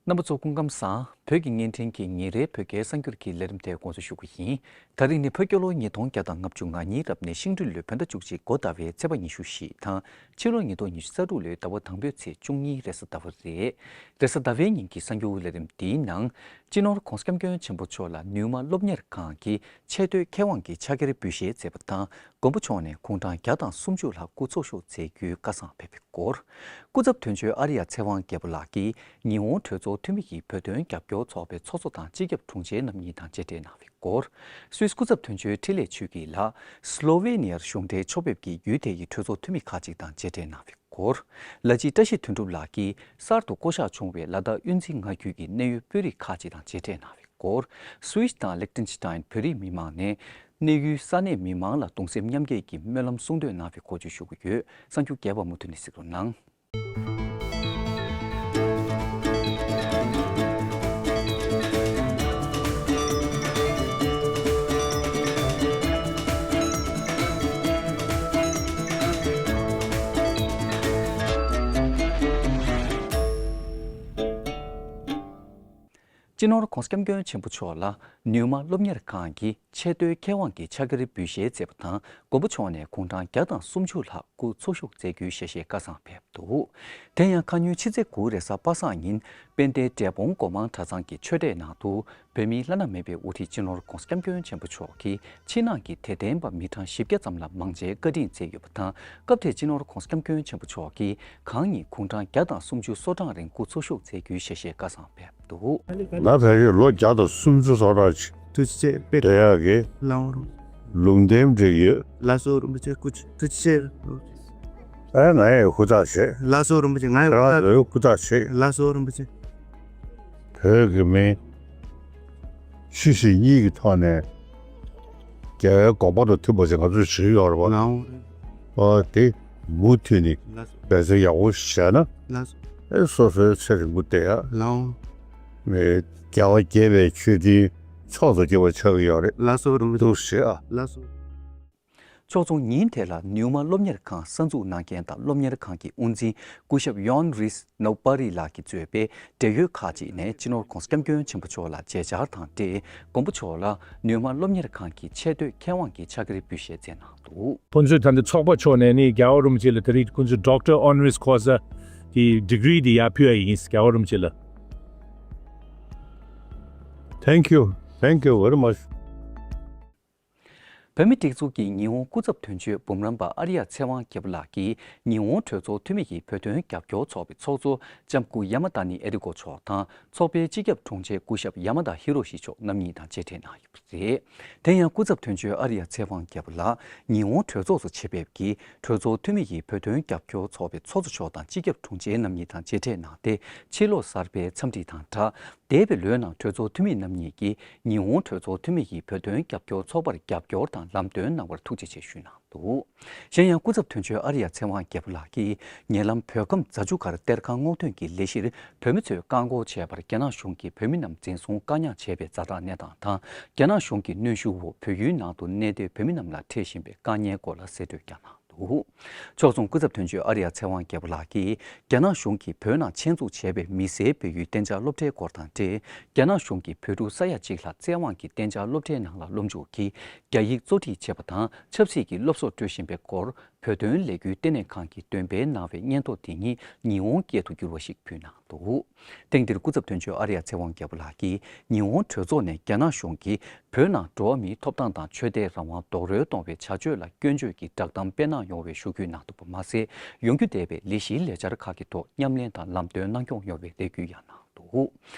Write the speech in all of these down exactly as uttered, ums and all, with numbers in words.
རྣམ་པ་ཚོ་སྐུ་ཁམས་བཟང་། བོད་ཀྱི་བརྙན་འཕྲིན་གྱི་ཉིན་རེའི་བོད་སྐད་གསར་འགྱུར་གྱི་ལས་རིམ་དེ་འགོ་འཛུགས་ཞུ་གི་ཡིན། ད་རིང་ནི་ཕོ་སྐྱོ་ལོ་ཉིས་སྟོང་བརྒྱ་དང་ལྔ་བཅུ་ང་གཉིས་རབ་གནས་ཤིང་སྦྲུལ་ལོའི་བོད་ཟླ་བཅུ་གཅིག་འགོ་ཟླ་བའི་ཚེས་པ་ཉི་ཤུ་བཞི་དང་། ཕྱི་ལོ་ཉིས་སྟོང་ཉི་ཤུ་རྩ་དྲུག་ལོའི་ཟླ་བ་དང་པོའི་ཚེས་བཅུ་གཉིས་རེས་གཟའ་ཟླ་བ་རེད། རེས་གཟའ་ཟླ་བའི་ཉིན་གྱི་གསར་འགྱུར་ལས་རིམ་འདིའི་ནང་། སྤྱི་ནོར་༧གོང་ས་༧སྐྱབས་མགོན་ཆེན་པོ་མཆོག་ལ་ནུས་མ་སློབ་གཉེར་ཁང་གི་ཆེས་མཐོའི་མཁས་དབང་གི་ཕྱག་འཁྱེར་འབུལ་བཞེས་མཛད་པ་དང་། མགོན་པོ་མཆོག་ནས་དགུང་གྲངས་བརྒྱ་དང་སུམ་ཅུ་ལྷག་སྐུ་འཚོ་བཞུགས་མཛད་རྒྱུའི་བཀའ་བཟང་ཕེབས་པའི་སྐོར། སྐུ་ཚབ་དོན་གཅོད་ཨ་རི་ཡ་ཚེ་དབང་རྒྱལ་པོ་ལགས་ཀྱིས་ཉི་ཧོང་གྲོས་ཚོགས་འཐུས་མི་ཡིས་བོད་དོན་རྒྱབ་སྐྱོར་ཚོགས་པའི་ཚོགས་གཙོ་དང་སྤྱི་ཁྱབ་དྲུང་ཆེ་རྣམ་གཉིས་དང་མཇལ་འཕྲད་གནང་བའི་སྐོར། སུད་སི་སྐུ་ཚབ་དོན་གཅོད་འཕྲིན་ལས་ཆོས་སྐྱིད་ལགས་སི་ལོ་ཝེ་ནི་ཡར་གཞུང་འབྲེལ་ཕྱོགས་ཕེབས་ཀྱིས་ཡུལ་དེ་ཡི་གྲོས་ཚོགས་འཐུས་མི་ཁག་ཅིག་དང་མཇལ་འཕྲད་གནང་བའི་སྐོར། ལ་སྤྱི་བཀྲ་ཤིས་དོན་གྲུབ་ལགས་ཀྱིས་གསར་དུ་བསྐོ་གཞག་བྱུང་བའི་ལ་དྭགས་དབུས་འཛིན་མངའ་ཁུལ་གྱི་གནད་ཡོད་དཔོན་རིགས་ཁག་ཅིག་དང་མཇལ་འཕྲད་གནང་བའི་སྐོར། སུད་སི་དང་ལིག་ཏེན་སི་ཏཱན་བོད་རིགས་མི་མང་ནས་གནས་ཡུལ་ས་གནས་མི་མང་ལ་གདུང་སེམས་མཉམ་སྐྱེད་ཀྱི་སྨོན་ལམ་གསུང་འདོན་གནང་བའི་སྐོར་བརྗོད་ཞུ་གི་ཡོད། གསར་འགྱུར་རྒྱས་པ་མུ་མཐུད་ནས་གཟིགས་རོགས་གནང་། སྤྱི་ནོར་༧གོང་ས་༧སྐྱབས་མགོན་ཆེན་པོ་མཆོག་ལ་ནུས་མ་སློབ་གཉེར་ཁང་གི་ཆེས་མཐོའི་མཁས་དབང་གི་ཕྱག་འཁྱེར་འབུལ་བཞེས་མཛད་པ་དང་། མགོན་པོ་མཆོག་ནས་དགུང་གྲངས་བརྒྱ་དང་སུམ་ཅུ་ལྷག་སྐུ་འཚོ་བཞུགས་མཛད་རྒྱུའི་ཞལ་བཞེས་བཀའ་བཟང་ཕེབས་འདུག་དེ་ཡང་ཁ་ཉིན་ཕྱི་ཚེས་དགུ་རེས་གཟའ་པ་སངས་ཉིན་དཔལ་ལྡན་འབྲས་སྤུངས་སྒོ་མང་གྲྭ་ཚང་གི་ཆོས་གྲྭའི་ནང་དུ། བོད་མིའི་བླ་ན་མེད་པའི་དབུ་ཁྲིད་སྤྱི་ནོར་༧གོང་ས་༧སྐྱབས་མགོན་ཆེན་པོ་མཆོག་གིས་ཕྱི་ནང་གི་དད་ལྡན་པ་མི་གྲངས་བཞི་བརྒྱ་ཙམ་ལ་མང་ཇའི་བཀའ་དྲིན་སྩལ་ཡོད་པ་དང་། སྐབས་དེར་སྤྱི་ནོར་༧གོང་ས་༧སྐྱབས་མགོན་ཆེན་པོ་མཆོག་གིས་གང་ཉིད་དགུང་གྲངས་བརྒྱ་དང་སུམ་ཅུ་སོ་གྲངས་རིང་སྐུ་འཚོ་བཞུགས་མཛད་རྒྱུའི་ཞལ་བཞེས་བཀའ་བཟང་ཕེབས་འདུག་ང་ཕལ་ཆེར་ལོ་བརྒྱ་དང་སུམ་ཅུ་སོ་གྲངས་ཅིག་དུ་ཆེ་པེ་བསྡད་ཡག་གི་ལའོ་རུ་ལུང་བསྟན་འགྲིག་ཡོད། ལ་སོ་རིན་པོ་ཆེ་སྐུ་ཚེ་ཁྲི་ཆེ། ཨ་ང་ཡི་ཧུར་ཐག་བྱེད། ལ་སོ་རིན་པོ་ཆེ་ང་ཡི་ཧུར་ཐག་ལ་ཡོད་ཧུར་ཐག་བྱེད། ལ་སོ་རིན་པོ་ཆེ། བོད་ཀྱི་མི་ཆོས་སྲིད་གཉིས་ཀྱི་ཐོག་ནས་རྒྱལ་བའི་དགོངས་པ་དང་མཐུན་པ་ཞིག་ང་ཚོས་བྱེད་ཡོད་རེད་བ། ལའོ་རེད། ཨོ་དེ་མུ་མཐུད་ནས་ལ་སོ་འབད་བརྩོན་ཡག་པོ་བྱས་ན། ལ་སོ། ཨེ་སོ་སོའི་ཚེ་རིང་པོ་བསྡད་ཡ། ལའོ། མི་རྒྱལ་བ་དགྱེས་པའི་མཆོད་སྤྲིན་མཆོག་ཏུ་གྱུར་པ་ཆགས་ཀྱི་ཡོད་རེད། ལ་སོ་རིན་པོ་ཆེ། འདུག་ཞེས་ཨ། ལ་སོ། ཕྱོགས་མཚུངས་ཉིན་དེ་ལ་ནུས་མ་སློབ་གཉེར་ཁང་གསར་འཛུགས་གནང་མཁན་དང་སློབ་གཉེར་ཁང་གི་དབུ་འཛིན་སྐུ་ཞབས་ཡོན་རིས་ནོ་པ་རི་ལགས་ཀྱིས་གཙོས་པའི་འབྲེལ་ཡོད་ཁག་ཅིག་ནས་སྤྱི་ནོར་༧གོང་ས་༧སྐྱབས་མགོན་ཆེན་པོ་མཆོག་ལ་མཇལ་བཅར་དང་འབྲེལ། མགོན་པོ་མཆོག་ལ་ནུས་མ་སློབ་གཉེར་ཁང་གི་ཆེས་མཐོའི་མཁས་དབང་གི་ཕྱག་འཁྱེར་འབུལ་བཞེས་མཛད་གནང་འདུག་ཁོང་ཚོས་ད་ལྟ་ཚོགས་པ་མཆོག་ནས་ནི་རྒྱལ་བ་རིན་པོ་ཆེ་ལ་ད་རེས་ཁོང་ཚོས་ཌོག་ཊར་ཨོ་ནར་སི་ཀོར་སི་དེ་ཌི་གི་རི་དེ་ཡར་ཕུལ་ཡ་ཡིན། རྒྱལ་བ་རིན་པོ་ཆེ་ལ། Thank you. Thank you very much. བོད་མིའི་སྒྲིག་འཛུགས་ཀྱི་ཉི་ཧོང་སྐུ་ཚབ་དོན་གཅོད་འབུམ་རམས་པ་ཨ་རི་ཡ་ཚེ་དབང་རྒྱལ་པོ་ལགས་ཀྱིས་ཉི་ཧོང་གྲོས་ཚོགས་འཐུས་མི་ཡིས་བོད་དོན་རྒྱབ་སྐྱོར་ཚོགས་པའི་ཚོགས་གཙོ་ལྕམ་སྐུ་ཡ་མ་ད་ནི་ཨེ་རི་ཀོ་མཆོག་དང་། ཚོགས་པའི་སྤྱི་ཁྱབ་དྲུང་ཆེ་སྐུ་ཞབས་ཡ་མ་ད་ཧི་རོ་ཤི་མཆོག་རྣམ་གཉིས་དང་མཇལ་འཕྲད་གནང་ཡོད་པ་རེད། དེ་ཡང་སྐུ་ཚབ་དོན་གཅོད་ཨ་རི་ཡ་ཚེ་དབང་རྒྱལ་པོ་ལགས་ཉི་ཧོང་གྲོས་ཚོགས་སུ་ཆེད་ཕེབས་ཀྱིས་གྲོས་ཚོགས་འཐུས་མི་ཡིས་བོད་དོན་རྒྱབ་སྐྱོར་ཚོགས་པའི་ཚོགས་གཙོ་མཆོག་དང་སྤྱི་ཁྱབ་དྲུང་ཆེ་རྣམ་གཉིས་དང་མཇལ་འཕྲད་གནང་སྟེ། ཕྱི་ལོ་གསར་པའི་འཚམས་འདྲི་དང་སྦྲགས། འདས་པའི་ལོའི་ནང་གྲོས་ཚོགས་འཐུས་མི་རྣམ་གཉིས་ཀྱིས་ཉི་ཧོང་གྲོས་ཚོགས་འཐུས་མི་ཡིས་བོད་དོན་རྒྱབ་སྐྱོར་ཚོགས་པར་རྒྱབ་སྐྱོར་དང་ལམ་སྟོན་གནང་བར་ཐུགས་རྗེ་ཆེ་ཞུས་གནང་འདུག་གཞན་ཡང་སྐུ་ཚབ་དོན་གཅོད་ཨ་རི་ཡ་ཚེ་དབང་རྒྱལ་པོ་ལགས་ཀྱིས་ཉེ་ལམ་བོད་ཁམས་རྫ་ཆུ་ཁར་གཏེར་ཁ་སྔོག་འདོན་གྱི་ལས་གཞིར་བོད་མི་ཚོས་བཀག་འགོག་བྱས་པར་རྒྱ་ནག་གཞུང་གིས་བོད་མི་རྣམས་འཛིན་བཟུང་བཀག་ཉར་བྱས་པའི་ཛ་དྲག་གནས་སྟངས་དང་། རྒྱ་ནག་གཞུང་གི་གནོན་ཤུགས་འོག་བོད་ཡུལ་ནང་དུ་གནས་སྡོད་བོད་མི་རྣམས་ལ་འཕྲད་བཞིན་པའི་དཀའ་ངལ་སྐོར་ལ་གསལ་བསྒྲགས་ཀྱང་གནང་འདུག་ཕྱོགས་མཚུངས་སྐུ་ཚབ་དོན་གཅོད་ཨ་རི་ཡ་ཚེ་དབང་རྒྱལ་པོ་ལགས་ཀྱིས་རྒྱ་ནག་གཞུང་གིས་བོད་ནང་ཆེད་འཛུགས་བྱས་པའི་མི་སེར་སྤེལ་ཡུལ་གཏན་འཇགས་སློབ་གྲྭའི་སྐོར་དང་འབྲེལ། རྒྱ་ནག་གཞུང་གིས་བོད་ཕྲུག་ས་ཡ་གཅིག་ལྷག་བཙན་དབང་གིས་གཏན་འཇགས་སློབ་གྲྭའི་ནང་ལ་སློབ་འཇུག་གིས་རྒྱ་ཡིག་གཙོ་ཁྲིད་བྱེད་པ་དང་ཆབ་སྲིད་ཀྱི་སློབ་གསོ་སྤྲོད་བཞིན་པའི་སྐོར། བོད་དོན་ལས་འགུལ་ལྟེ་གནས་ཁང་གིས་འདོན་སྤེལ་གནང་བའི་སྙན་ཐོ་དེ་ཉིད་ཉི་ཧོང་སྐད་དུ་བསྒྱུར་བ་ཞིག་ཕུལ་གནང་འདུག་ཐེངས་འདིར་སྐུ་ཚབ་དོན་གཅོད་ཨ་རི་ཡ་ཚེ་དབང་རྒྱལ་པོ་ལགས་ཀྱིས་ཉི་ཧོང་གྲོས་ཚོགས་ནས་རྒྱ་ནག་གཞུང་གིས་བོད་ནང་འགྲོ་བ་མིའི་ཐོབ་ཐང་དང་ཆོས་དད་རང་དབང་རྡོག་རོལ་གཏོང་བའི་བྱ་སྤྱོད་ལ་སྐྱོན་བརྗོད་ཀྱི་བསྒྲགས་གཏམ་སྤེལ་གནང་ཡོང་བའི་ཤོག་གུའི་ནང་དུ་མ་ཟད། ཡོང་རྒྱུ་བསྡད་པའི་ལས་གཞིའི་ལས་འཆར་ཁག་གི་ཐོག་ཉམས་ལེན་དང་ལམ་སྟོན་གནང་སྐྱོང་ཡོང་བའི་ལས་འགུལ་ཡང་གནང་འདུག་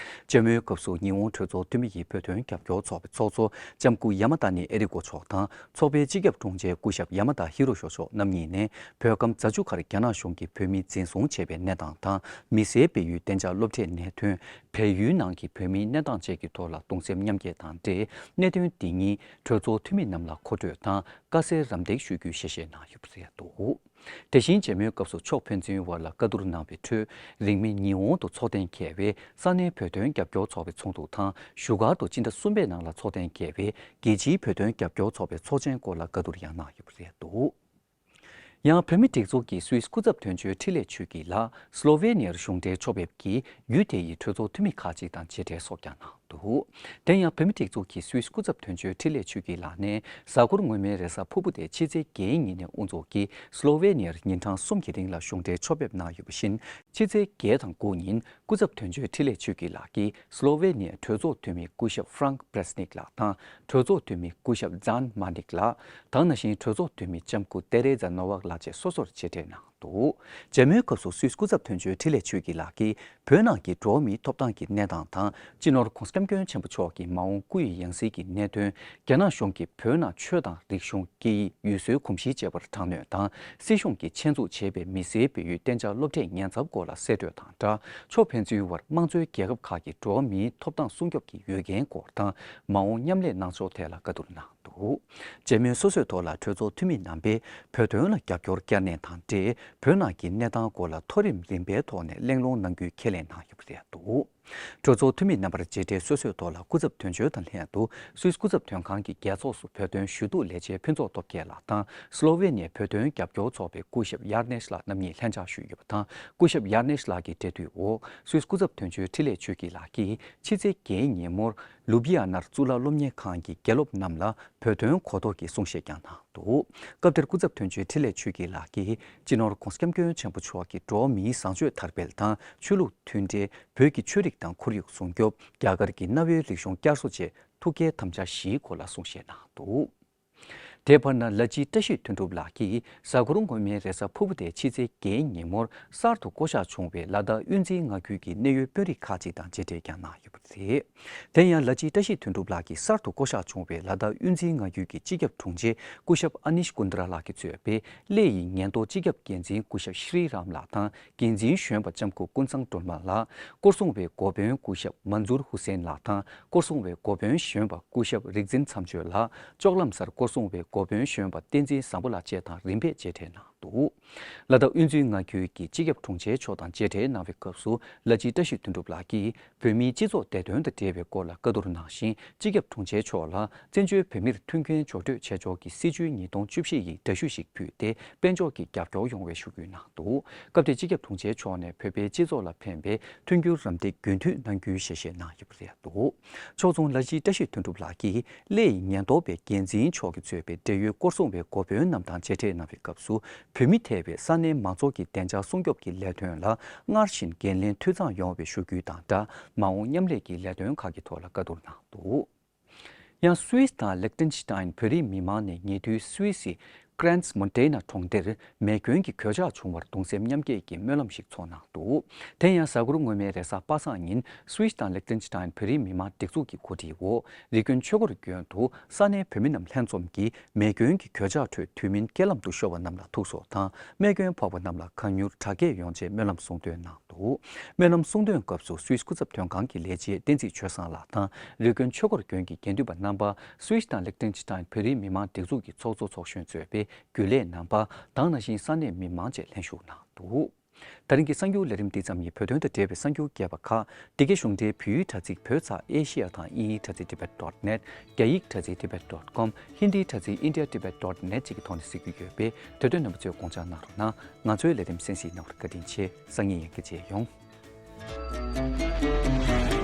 མཇལ་མོལ་སྐབས་སུ་ཉི་ཧོང་གྲོས་ཚོགས་འཐུས་མི་ཡིས་བོད་དོན་རྒྱབ་སྐྱོར་ཚོགས་པའི་ཚོགས་གཙོ་ལྕམ་སྐུ་ཡ་མ་ད་ནི་ཨེ་རི་ཀོ་མཆོག་དང་། ཚོགས་པའི་སྤྱི་ཁྱབ་དྲུང་ཆེ་སྐུ་ཞབས་ཡ་མ་ད་ཧི་རོ་ཤོ་མཆོག་རྣམ་གཉིས་ནས་བོད་ཁམས་རྫ་ཆུ་ཁར་རྒྱ་ནག་གཞུང་གིས་བོད་མི་འཛིན་བཟུང་བྱས་པའི་གནས་སྟངས་དང་། མི་སེར་སྤེལ་ཡུལ་གཏན་འཇགས་སློབ་གྲྭའི་གནད་དོན། བལ་ཡུལ་ནང་གི་བོད་མིའི་གནས་སྟངས་བཅས་ཀྱི་ཐོག་ལ་གདུང་སེམས་མཉམ་སྐྱེད་དང་འབྲེལ། གནད་དོན་འདི་ཉིད་གྲོས་ཚོགས་འཐུས་མི་རྣམས་ལ་མཁོ་སྤྲོད་དང་དཀའ་སེལ་རམ་འདེགས་ཞུ་རྒྱུའི་ཞལ་བཞེས་གནང་ཡོད་པ་རེད་འདུག་དེ་བཞིན་མཇལ་མོལ་སྐབས་སུ་ཕྱོགས་ཕན་ཚུན་དབར་ལ་བཀའ་བསྡུར་གནང་བའི་ཁྲོད། རིང་མིན་ཉི་ཧོང་དུ་འཚོགས་གཏན་འཁེལ་བའི་ས་གནས་བོད་དོན་རྒྱབ་སྐྱོར་ཚོགས་པའི་ཚོགས་འདུ་དང་། བཞུགས་སྒར་དུ་སྤྱི་ཟླ་གསུམ་པའི་ནང་ལ་འཚོགས་གཏན་འཁེལ་བའི་རྒྱལ་སྤྱིའི་བོད་དོན་རྒྱབ་སྐྱོར་ཚོགས་པའི་ཚོགས་ཆེན་སྐོར་ལ་བཀའ་བསྡུར་ཡང་གནང་ཡོད་པ་རེད་འདུག་ཡང་བོད་མིའི་སྒྲིག་འཛུགས་ཀྱི་སུད་སི་སྐུ་ཚབ་དོན་གཅོད་འཕྲིན་ལས་ཆོས་སྐྱིད་ལགས་སློ་ཝེ་ནི་ཡར་གཞུང་འབྲེལ་ཕྱོགས་ཕེབས་ཀྱིས་ཡུལ་དེ་ཡི་གྲོས་ཚོགས་འཐུས་མི་ཁག་ཅིག་དང་མཇལ་འཕྲད་སོགས་ཀྱང་གནང་འདུག་དེ་ཡང་བོད་མིའི་སྒྲིག་འཛུགས་ཀྱི་སུད་སི་སྐུ་ཚབ་དོན་གཅོད་འཕྲིན་ལས་ཆོས་སྐྱིད་ལགས་ནས་གཟའ་འཁོར་སྔོན་མའི་རེས་གཟའ་ཕུར་བུ་དེ་ཕྱི་ཚེས་བརྒྱད་ཉིན་ནས་དབུ་འཛུགས་ཀྱིས་སློ་ཝེ་ནི་ཡར་ཉིན་གྲངས་གསུམ་གྱི་རིང་ལ་གཞུང་འབྲེལ་ཕྱོགས་ཕེབས་གནང་ཡོད་པ་བཞིན། ཕྱི་ཚེས་བརྒྱད་དང་དགུ་ཉིན་སྐུ་ཚབ་དོན་གཅོད་འཕྲིན་ལས་ཆོས་སྐྱིད་ལགས་ཀྱིས་སློ་ཝེ་ནི་ཡའི་གྲོས་ཚོགས་འཐུས་མི་སྐུ་ཞབས་ཧྥྲང་པྲེ་སི་ནིག་ལགས་དང་། གྲོས་ཚོགས་འཐུས་མི་སྐུ་ཞབས་ཛན་མ་ནིག་ལགས་དང་། ནང་བཞིན་གྲོས་ཚོགས་འཐུས་མི་ལྕམ་སྐུ་ཏེ་རེ་ཛ་ནོ་ཝག་ལགས་བཅས་སོ་སོར་མཇལ་འཕྲད་གནང་འདུག་མཇལ་མོལ་སྐབས་སུ་སུད་སི་སྐུ་ཚབ་དོན་གཅོད་འཕྲིན་ལས་ཆོས་སྐྱིད་ལགས་ཀྱིས་བོད་ནང་གི་འགྲོ་བ་མིའི་ཐོབ་ཐང་གི་གནས་སྟངས་དང་། སྤྱི་ནོར་༧གོང་ས་༧སྐྱབས་མགོན་ཆེན་པོ་མཆོག་གི་མ་འོངས་སྐུ་ཡི་ཡང་སྲིད་ཀྱི་གནད་དོན། རྒྱ་ནག་གཞུང་གིས་བོད་ནང་ཆོས་དང་རིག་གཞུང་། སྐད་ཡིག་ཡུལ་སྲོལ་གོམས་གཤིས་བཅས་པར་དྲག་གནོན་དང་། སྲིད་གཞུང་གིས་ཆེད་འཛུགས་བྱས་པའི་མི་སེར་སྤེལ་ཡུལ་གཏན་འཇགས་སློབ་གྲྭའི་ཉེན་ཚབས་སྐོར་ལ་གསལ་བཀྲོལ་དང་སྦྲགས། ཕྱོགས་ཕན་ཚུན་བར་དམངས་གཙོའི་རྒྱལ་ཁབ་ཁག་གི་འགྲོ་བ་མིའི་ཐོབ་ཐང་སྲུང་སྐྱོབ་ཀྱི་ཡོད་འགན་སྐོར་དང་། མ་འོངས་མཉམ་ལས་གནང་ཕྱོགས་ཐད་ལ་བཀའ་བསྡུར་གནང་འདུག་མཇལ་མོལ་སོ་སོའི་ཐོག་ལ་གྲོས་ཚོགས་འཐུས་མི་རྣམ་པས་བོད་དོན་ལ་རྒྱབ་སྐྱོར་བསྐྱར་ནན་དང་འབྲེལ། བོད་ནང་གི་གནས་སྟངས་སྐོར་ལ་མཐོ་རིམ་རིམ་པའི་ཐོག་ནས་གླེང་སློང་གནང་རྒྱུའི་ཁས་ལེན་གནང་ཡོད་པ་རེད་འདུག་གྲོས་ཚོགས་འཐུས་མི་རྣམ་པར་མཇལ་འཕྲད་སོ་སོའི་ཐོག་ལ་སྐུ་ཚབ་དོན་གཅོད་དང་ལྷན་དུ་སུད་སི་སྐུ་ཚབ་དོན་ཁང་གི་རྒྱལ་ཚོགས་སུ་བོད་དོན་ཞུ་གཏུག་ལས་བྱེད་ཕུན་ཚོགས་སྟོབས་རྒྱལ་ལགས་དང་། སློ་ཝེ་ནི་ཡའི་བོད་དོན་རྒྱབ་སྐྱོར་ཚོགས་པའི་སྐུ་ཞབས་ཡར་ནེཤ་ལགས་རྣམ་གཉིས་ལྷན་བཅར་ཞུས་ཡོད་པ་དང་། སྐུ་ཞབས་ཡར་ནེཤ་ལགས་ཀྱི་འབྲེལ་མཐུད་འོག་སུད་སི་སྐུ་ཚབ་དོན་གཅོད་འཕྲིན་ལས་ཆོས་སྐྱིད་ལགས་ཀྱིས་ཕྱི་ཚེས་བརྒྱད་ཉིན་མོར་ལུ་བྷི་ཡ་ནར་གཙུག་ལག་སློབ་གཉེར་ཁང་གི་དགེ་སློབ་རྣམས་ལ་བོད་དོན་གོ་རྟོགས་ཀྱི་གསུང་བཤད་ཀྱང་གནང་འདུག་སྐབས་དེར་སྐུ་ཚབ་དོན་གཅོད་འཕྲིན་ལས་ཆོས་སྐྱིད་ལགས་ཀྱིས་སྤྱི་ནོར་༧གོང་ས་༧སྐྱབས་མགོན་ཆེན་པོ་མཆོག་གི་འགྲོ་བ་མིའི་བཟང་སྤྱོད་དར་སྤེལ་དང་། ཆོས་ལུགས་མཐུན་འབྲེལ། བོད་ཀྱི་ཆོས་རིག་དང་ཁོར་ཡུག་སྲུང་སྐྱོབ། རྒྱ་གར་གྱི་གནའ་བོའི་རིག་གཞུང་བསྐྱར་གསོ་བཅས་ཐུགས་བསྐྱེད་དམ་བཅའ་བཞིའི་སྐོར་ལ་གསུང་བཤད་གནང་འདུག་དེ་བར་ན་ལ་ཅི་བཀྲ་ཤིས་དོན་གྲུབ་ལགས་ཀྱིས་གཟའ་འཁོར་སྔོན་མའི་རེས་གཟའ་ཕུར་བུ་དེ་ཕྱི་ཚེས་བརྒྱད་ཉིན་མོར་གསར་དུ་བསྐོ་གཞག་བྱུང་བའི་ལ་དྭགས་དབུས་འཛིན་མངའ་ཁུལ་གྱི་གནད་ཡོད་དཔོན་རིགས་ཁག་ཅིག་དང་མཇལ་འཕྲད་ཀྱང་གནང་ཡོད་པ་རེད། དེ་ཡང་ལ་ཅི་བཀྲ་ཤིས་དོན་གྲུབ་ལགས་ཀྱིས་གསར་དུ་བསྐོ་གཞག་བྱུང་བའི་ལ་དྭགས་དབུས་འཛིན་མངའ་ཁུལ་གྱི་སྤྱི་ཁྱབ་དྲུང་ཆེ་སྐུ་ཞབས་ཨ་ནིཤ་ཀུན་དྲ་ལགས་ཀྱིས་གཙོས་པའི་སླེ་ཡི་ཉེན་རྟོག་སྤྱི་ཁྱབ་འགན་འཛིན་སྐུ་ཞབས་ཤྲི་རམ་ལགས་དང་། འགན་འཛིན་གཞོན་པ་ལྕམ་སྐུ་ཀུན་བཟང་སྒྲོལ་མ་ལགས། སྐོར་སྲུང་བའི་འགོ་དཔོན་སྐུ་ཞབས་མན་ཛུར་ཧུ་སེན་ལགས་དང་། སྐོར་སྲུང་བའི་འགོ་དཔོན་གཞོན་པ་སྐུ་ཞབས་རིག་འཛིན་མཚམས་གཅོད་ལགས། ལྕོག་ལམ་སར་སྐོར་སྲུང་བའི་འགོ་དཔོན་གཞོན་པ་བསྟན་འཛིན་བཟང་པོ་ལགས་བཅས་དང་རིམ་པས་མཇལ་འཕྲད་གནང་འདུག་ལ་དྭགས་དབུས་འཛིན་མངའ་ཁུལ་གྱི་སྤྱི་ཁྱབ་དྲུང་ཆེ་མཆོག་དང་མཇལ་འཕྲད་གནང་བའི་སྐབས་སུ། ལ་ཅི་བཀྲ་ཤིས་དོན་གྲུབ་ལགས་ཀྱིས་བོད་མིའི་སྤྱི་ཚོགས་བདེ་དོན་དང་འབྲེལ་བའི་སྐོར་ལ་བཀའ་བསྡུར་གནང་ཞིང་། སྤྱི་ཁྱབ་དྲུང་ཆེ་མཆོག་ལ་བཙན་བྱོལ་བོད་མིར་མཐུན་རྐྱེན་སྦྱོར་སྤྲོད་བྱེད་ཕྱོགས་ཀྱི་སྲིད་བྱུས་ཉིས་སྟོང་བཅུ་བཞི་ཡི་འདྲ་བཤུས་ཤིག་ཕུལ་ཏེ། དཔལ་འབྱོར་གྱི་རྒྱབ་སྐྱོར་ཡོང་བའི་ཞུ་སྐུལ་གནང་འདུག་སྐབས་དེར་སྤྱི་ཁྱབ་དྲུང་ཆེ་མཆོག་ནས་བོད་པའི་སྤྱི་ཚོགས་ལ་ཕན་པའི་མཐུན་འགྱུར་རམ་འདེགས་རྒྱུན་མཐུད་གནང་རྒྱུའི་ཞལ་བཞེས་གནང་ཡོད་པ་རེད་འདུག་ཕྱོགས་མཚུངས་ལ་ཅི་བཀྲ་ཤིས་དོན་གྲུབ་ལགས་ཀྱིས་སླེ་ཡི་ཉེན་རྟོག་པའི་འགན་འཛིན་མཆོག་གིས་གཙོས་པའི་འབྲེལ་ཡོད་སྐོར་སྲུང་བའི་འགོ་དཔོན་རྣམས་དང་མཇལ་འཕྲད་གནང་བའི་སྐབས་སུ། བོད་མི་ཐེ་བའི་ས་གནས་མང་ཚོགས་ཀྱི་བདེ་འཇགས་སྲུང་སྐྱོབ་ཀྱི་ལས་དོན་ལ་སྔར་བཞིན་འགན་ལེན་འཐུས་ཚང་ཡོང་བའི་ཞུ་སྐུལ་དང་སྦྲགས། མ་འོངས་མཉམ་ལས་ཀྱི་ལས་དོན་ཁག་གི་ཐོག་ལ་བཀའ་བསྡུར་གནང་འདུག་ཡང་སུད་སི་དང་ལིག་ཏེན་ཤི་ཏཱན་བོད་རིགས་མི་མང་ནས་ཉེ་དུས་སུད་སི་ཀྲན་སི་མོན་ཏེ་ན་གྲོང་སྡེར་མེ་སྐྱོན་གྱི་གོད་ཆག་བྱུང་བར་གདུང་སེམས་མཉམ་སྐྱེད་ཀྱི་སྨོན་ལམ་ཞིག་འཚོགས་གནང་འདུག་དེ་ཡང་གཟའ་འཁོར་སྔོན་མའི་རེས་གཟའ་པ་སངས་ཉིན་སུད་སི་དང་ལིག་ཏེན་ཤི་ཏཱན་བོད་རིགས་མི་མང་སྒྲིག་འཛུགས་ཀྱི་གོ་སྒྲིག་འོག་རི་ཀོན་ཆོས་འཁོར་དགོན་དུ་ས་གནས་བོད་མི་རྣམས་ལྷན་འཛོམས་ཀྱིས་མེ་སྐྱོན་གྱི་གོད་ཆག་ཁྲོད་དུས་མིན་རྐྱེན་ལམ་དུ་ཤོར་བ་རྣམས་ལ་ཐུགས་གསོ་དང་། རྨས་སྐྱོན་ཕོག་པ་རྣམས་ལ་གང་མྱུར་དྲག་སྐྱེད་ཡོང་ཆེད་སྨོན་ལམ་གསུང་འདོན་གནང་འདུག་སྨོན་ལམ་གསུང་འདོན་སྐབས་སུ་སུད་སི་སྐུ་ཚབ་དོན་ཁང་གི་ལས་བྱེད་བསྟན་འཛིན་ཆོས་བཟང་ལགས་དང་། རི་ཀོན་ཆོས་འཁོར་དགོན་གྱི་དགེ་འདུན་པ་རྣམ་པ། སུད་སི་དང་ལིག་ཏེན་ཤི་ཏཱན་བོད་རིགས་མི་མང་སྒྲིག་འཛུགས་ཀྱི་ཚོགས་གཙོ་ཚོགས་གཞོན་གཙོས་པའི་རྒྱུན་ལས་རྣམ་པ་དང་། ནང་བཞིན་ས་གནས་མི་མང་བཅས་ལྷན་ཞུགས་གནང་འདུག་ད་རིང་གི་གསར་འགྱུར་ལས་རིམ་འདི་ཙམ་ཡིན། བོད་དོན་དང་འབྲེལ་བའི་གསར་འགྱུར་རྒྱས་པ་ཁག་འདི་གའི་གཞུང་འབྲེལ་བོད་ཡིག་དྲ་ཚིགས་བོད་ཚགས་ཨེ་ཤེ་ཡ་དང་དབྱིན་ཡིག་དྲ་ཚིགས་ཏི་བེད་ཌོཊ་ནེཊ། རྒྱ་ཡིག་དྲ་ཚིགས་ཏི་བེད་ཌོཊ་ཀོམ། ཧིན་དིའི་དྲ་ཚིགས་ཨིན་ཌི་ཡ་ཏི་བེད་ཌོཊ་ནེཊ་བཅས་ཀྱི་ཐོག་ནས་གཟིགས་རྒྱུ་ཡོད་པས། དེ་དོན་རྣམ་པ་ཚོས་དགོངས་འཇགས་གནང་རོགས་གནང་། ང་ཚོའི་ལས་རིམ་གསན་གཟིགས་གནང་བར་བཀའ་དྲིན་ཆེ། སང་ཉིན་ཡང་བསྐྱར་མཇལ་ཡོང་།